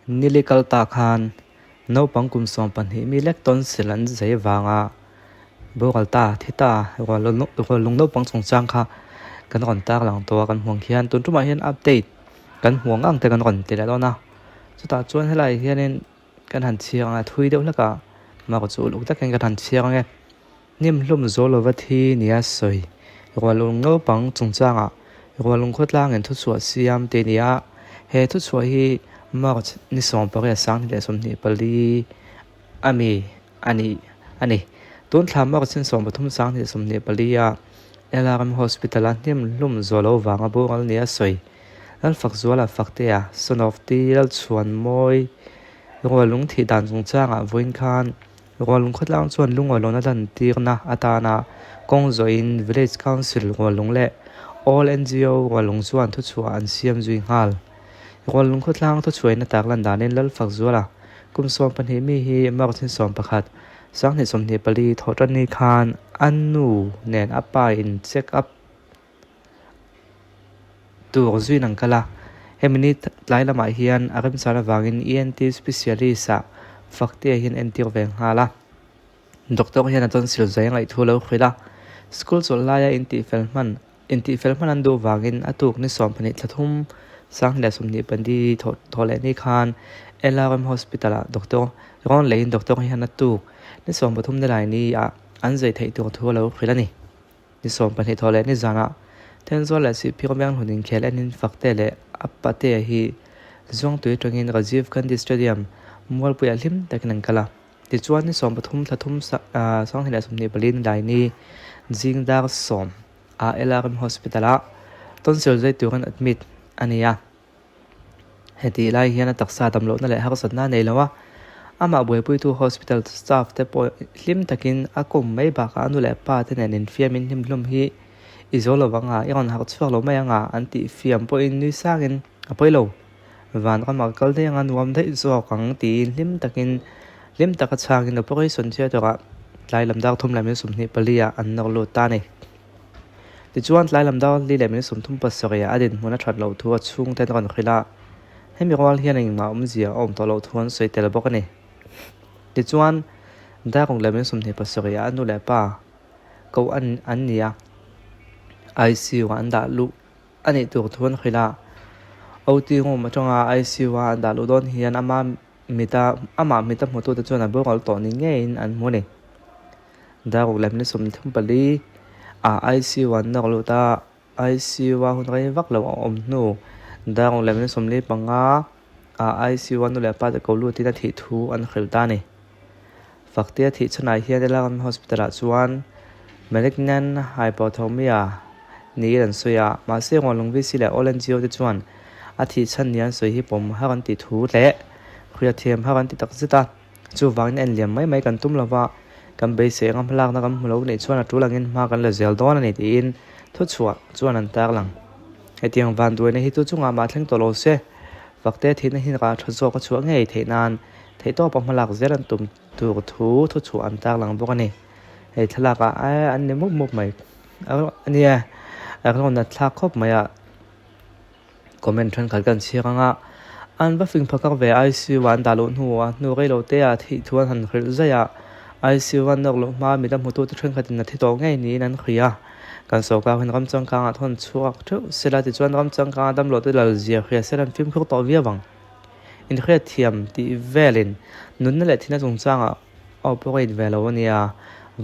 Nili kal ta khan naupang kum 12 mi lek tonsil an zai vanga boral ta thi ta rualung naupang chungchang kha kan rawn tar lang tawh a kan hmuh ang khian tun tumah hian update kan hmuh ang ang te kan rawn ti leh dawn a chutah chuan helaiah hianin kan han chhiar ang a thui deuh hlek a mah chu uluk tak hian kan han chhiar ang e hnim hlum zawl lova thi nia sawi rualung naupang chungchangah rualung khawtlangin thuchhuah siam tih a ni a he thuchhuah hi March ni 18 2024 ami a ni a ni. Tun thla March ni 13 2024 a LRM Hospital a hnim hlum zual lo vanga boral nia sawi Lalfakzuala Faktea son of T Lalchhuanmawi Rualung thih dan chungchangah vawiin khan Rualung khawtlang chuan lungawlawna lantirna atana kawng zawhin Village Council Rualung leh All NGO Rualung chuan thuchhuah an siam zui nghal. Rualung khawtlang thuchhuaina tarlan danin Lalfakzuala Kum 12 mi hi March ni 11, 2024 thawhṭanni khan a nu nen a pa in check up tur zuiin an kal a. Hemi ni tlai lamah hian a remchar avangin ENT specialist ah Faktea hian entir ve nghal a. Doctor hian a tonsil zai a ngaihthu lo hrilh a. School chawlh laia intihfel hman Intihfel hman an duh vangin a tuk ni 12 thla thum 2024 thawh leh ni khan LRM Hospital ah doctor rawn leiin doctor hian a tuk ni 13 ni lai ni ah an zai theih tur thu a lo hrilh a ni. Ni 12 thawh leh ni zanah Thenzawl leh Sihphir Venghlun inkhel enin Fakte leh a patea hi Zuangtui atangin Rajiv Gandhi Stadium Mualpuiah hlim takin an kal a. Tichuan ni 13 thla thum 2024 ni lai ni zing dar 10 a LRM Hospital ah tonsil zai turin admit a ni a. Hetih lai hian a taksa damlohna leh harsatna a nei lo a, amah buaipuitu hospital staff te pawh hlim takin a kawm mai bakah a nu leh pa te nen infiamin hlim hlum hi i zo lo ang a, i rawn harh chhuak lo mai ang a an tih fiam pawhin nui sangin a pawi lo. Vanramah kal daih anga nuam daih zawk ang tiin hlim takin hlim taka chhangin operation theatre ah tlai lam dar thum leh minute 24 ah an nawr lut ta a ni. Tichuan tlai lam dar li leh minute 37 ah a dinhmun a that loh thu a chhungten a rawn hrilh a, hemi rual hian engmah awmzia a awm tawh loh thu an sawi tel bawk a ni. Tichuan dar ruk leh minute 27 ah a nu leh pa koh an ni a, ICU ah an dah luh A nih tur thu an hrilh a, OT room atanga ICU a an dah luh dawn hian ama mita amah mita hmutute chuan a boral tawh ni ngeiin an hmu a ni. Daruk leh minute 34 ah ICU an nawr lut a, ICU a hun rei vak lo a awm hnu daruk leh minute 45 ah ICU a nu leh pa te ko lutin a thih thu an hrilh ta a ni. Faktea thih chhanah hian Elaram Hospital ah chuan Malignant Hypothermia niin an sawi a, mahse Ruanlung VC leh All NGO te chuan a thih chhan nia an sawi hi pawm har an tih thu leh hriatthiam har an ti tak zet a, chuvangin en liam mai mai kan tum lova, kan beisei anga hmalakna kan hmu lo nih chuan a tul angin hma kan la zel dawn a ni tiin thuchhuah chuan an tarlang. Hetiang vanduaina hi tu chungah mah thleng tawh lo se, Faktea thihna hi rah tha zawk a chhuah ngei theih nan Theihtawpa hmalak zel an tum tur thu thuchhuah an tarlang bawk a ni. Hei thlalakah eh an ni mup mup mai a nia a rawn nat thlak khawp mai a comment thenkhat kan chhiar ang a an va fing phakar ve ICU ah an dah luh hnuah hnu rei lo te ah thih thu an han hrilh zai a ICU an nawk luh hma midang hmutu te thenkhatin a thi tawh ngei niin an hria a kan sorkar hian ram changkangah thawn chhuak theuh sela tichuan ram changkanga damloh te lal zia hria sela an fimkhur tawh viau ang. Inhriatthiam tih velin nunna leh thihna chungchangah aw pawh ka in ve lo a nia.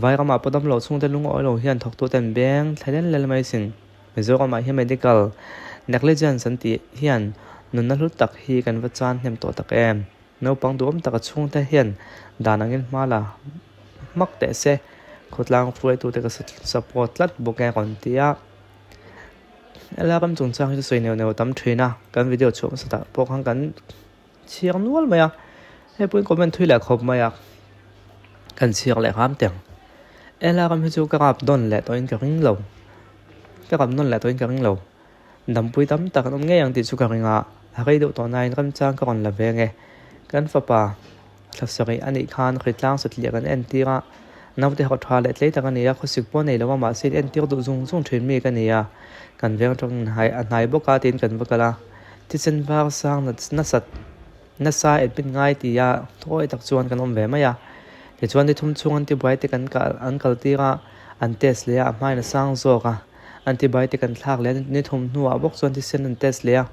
Vairamah pawh damlo chhungte lungawi lo hian thawktuten beng thla lel lel mai sin. Mizoramah hian medical negligence an tih hian nunna hlu tak hi kan va chan hnem tawh tak em. Naupang duhawm taka chhungte hian dan angin hma la hmak teh se. Khawtlang hruaitute ka support tlat bawk e rawn ti a. Hela kan chungchang hi chu sawi neuh neuh a tam thin a, kan video chhuah hmasa tah pawh khan kan chhiar nual mai a, hei pawhin comment thui leh khawp mai a, kan chhiar leh hram teh ang. Hela ram hi chu ka rap nawn leh tawhin ka ring lo, ka rap nawn leh tawhin ka ring lo, dampui tam tak an awm ngei ang tih chu ka ring a, a rei deuh tawh nain ramchang ka rawn la ve nge, kan fapa. Thla sarih a nih khan hritlang satliah kan entir a, naute ho tha leh tlei tak a ni a, khawsik pawh a nei lo a, mahse entir duh zung zung thin mi ka ni a, kan veng atangin a hnai bawk a tiin kan va kal a, thisen var sang nasat Nasa admit ngai tia thawi tak chuan kan awm ve mai a. Tichuan ni thum chhung antibiotic an kal an kal tir a, an test leh a, a hmain a sang zawk a. Antibiotic an thlak leh a, ni thum hnuah bawk chuan thisen an test leh a,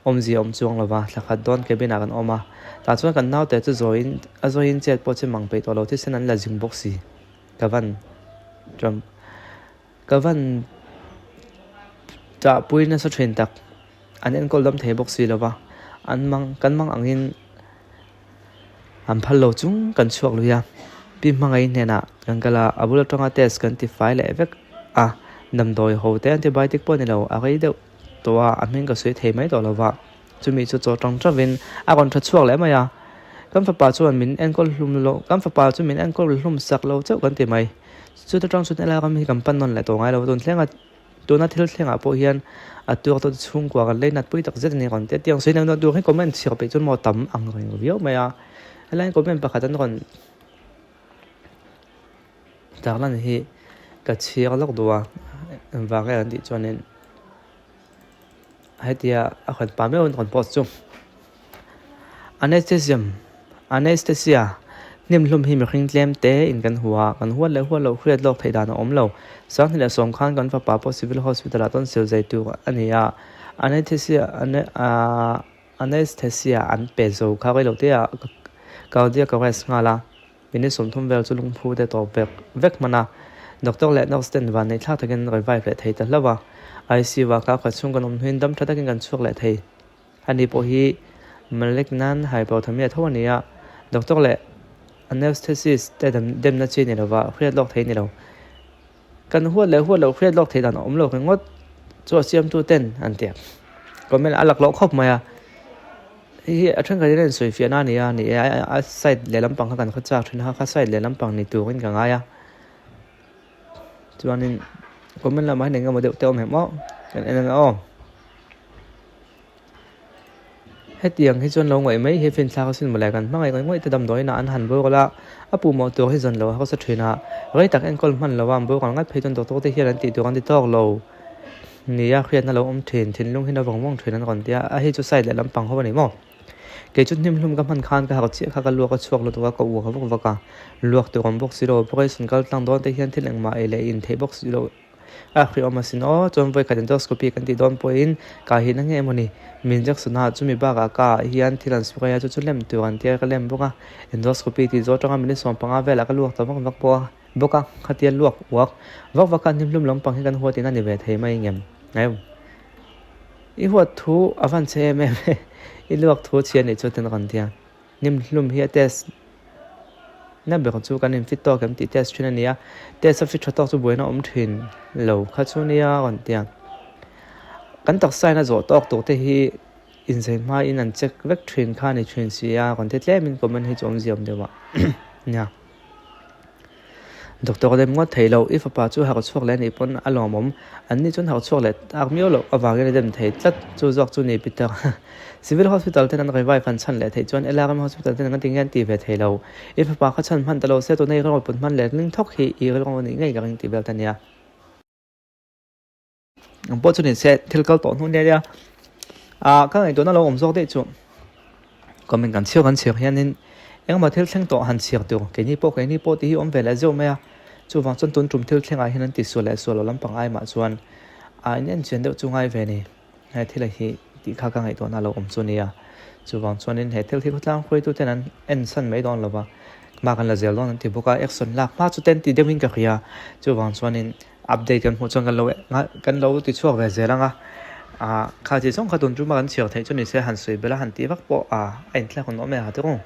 awmzia awm chuang lo va, thla khat dawn cabin ah kan awm a. Tah chuan kan naute chu zawiin a zawiin chet pawh che mang peih tawh lo thisen an la zing bawk si. Ka van Trump ka van chahpui nasa thin tak. An enkawl dam thei bawk si lo va, an mang kan mang angin an phal lo chung kan chhuak lui a. Pi hmangaih hnenah kan kal a, a bul atanga test kan ti fai leh vek a, damdawi ho te antibiotic pawh a ni lo, a rei deuh tawh a, a hming ka sawi thei mai tawh lo va. Chumi chu chaw tang tavin a rawn tha chhuak leh mai a, kan fapa chuan min enkawl hlum lo, kan fapa chu min enkawl hlum sak lo chauh kan ti mai. Chuta tang chuan helai ram hi kan pan nawn leh tawh ngai lo, tun thlenga tuna thil thlengah pawh hian a tuak tawh chhungkua kan lei nat pui tak zet a ni rawn ti a, tiang sawi neuh neuh tur hi comment chhiar peih chuan maw tam ang reng viau mai a, helai comment pakhat an rawn tarlan hi ka chhiar lawk duh a, engvang nge an tih chuanin. Hetia a rawn pa meuh an rawn post chu. Anesthesium Anesthesia hnim hlum hi mihring tlem te in kan hua a, kan huat leh huat loh hriat lawk theih dan a awm lo. 2010 khan kan fapa pawh Civil Hospital ah tawn sil zai tur a ni a, Anesthesia Anesthesia an pe zo kha rei lo te ah cardiac arrest nghal a. Minute 30 vel chu lungphu te tawp vek vek hman a, doctor leh nurse ten vanneih thlak takin revive leh thei ta hlauh a. ICU ah kha khat chhung kan awm hnuin dam tha takin kan chhuak leh thei. Ani pawh hi malignant hyperthermia tho a ni a, doctor leh anaesthesist te demna chi ni lova hriat lawk thei ni lo. Kan huat leh huat loh hriat lawk theih dan a awm lo ringawt chu a siamtu ten an ti a. Comment a lak loh khawp mai a. Hei hi a thenkhat hian a insawi fiahna a ni a, ni e a side leh lampang kha kan khaw chak thin a, kha side leh lampang ni turin ka ngai a. Chuanin comment lamah hian eng emaw deuh te awm hek maw kan en ang aw. Hetiang hi chuan lo ngaih mai hi finthlak asin mawle kan hmangaih ngawih ngawih te damdawiin ah an han boral a, a puhmawh tur hi zan lo a hausa thin a, rei tak enkawl hman lo a an boral ngat phei chuan doctor te hian an tih tur an ti tawk lo nia hriatna lo awm thin, thinlung hi na vawng vawng thin an rawn ti a, a hei chu side leh lampang ho a ni maw? Kei chu hnim hlum ka hman khan ka harh chiah kha ka luak a chhuak lutuk a ka uar vak vak a, luak tur awm bawk si lo, operation kal tlang dawn te hian thil engmah ei leh in theih bawk si lo. A hriawm asin aw, chuan vawikhat endoscopy kan tih dawn pawhin ka hi na nge emaw ni? Min injection a, chumi bakah ka ah hian thil an spray a, chu chu lem tur an tia ka lem bawk a, endoscopy tih zawh atanga minute 15 velah ka luak ta vak vak pawh a bawk a, khatia luak uak vak vak a hnimhlum lampang hi kan huat in a ni ve thei mai ngem ngaiw. I huat thu a van che em em e, i luak thu chhia nih chu ten rawn tia. Hnimhlum hi a test na ber chu kan in fit tawk em tih test thin a ni a, test a fit tha tawk chu buaina awm thin lo kha chu nia rawn ti a. Kan taksa in a zawh tawk tur te hi inzei hma in an check vek thin kha a ni thin si a rawn ti tlem in comment hi chu awmzia awm deuh a nia. Doctor a dem ngawt thei lo, i fapa chu harh chhuak leh a nih pawn a lawmawm. An ni chuan harh chhuak leh tak miau loh avangin a dem thei tlat. Chu zawk chu ni Peter. Civil Hospital ten an revive an chhan leh theih chuan LRM Hospital ten an ti nge an ti ve thei lo. I fapa kha chhan hman ta lo se tuna i rilru put hman leh ling thawk hi i rilru nih ngei ka ring tih vel ta nia. Ang pawh chu ni se thil kal tawh hnu nia nia ah ka ngaihtuahna lo awm zawk daih chu comment kan chhiar kan chhiar hianin engemaw thil thleng tawh han chhiar tur keini pawh keini pawh tih hi awm ve leh zeuh mai a chuvang chuan tun tum thil thlengah hian an ti sual leh sual lo lampang ai mah chuan ah in enchian deuh chu ngai ve ni. He thil a hi tih kha ka ngaihtuahna lo awm chu nia. Chuvang chuanin he thil hi khawtlang hruaituten an en san mai dawn lova, hma kan la zel dawn an ti bawk a, action lak hma chu ten ti deuhin ka hria. Chuvang chuanin update kan hmuh chuan kan lo kan lo ti chhuak ve zel ang a, ah kha chi zawng kha tun tuma kan chhiar theih chu ni se han sawi bela han tih vak pawh ah a inthlak hun awm e ha tirung.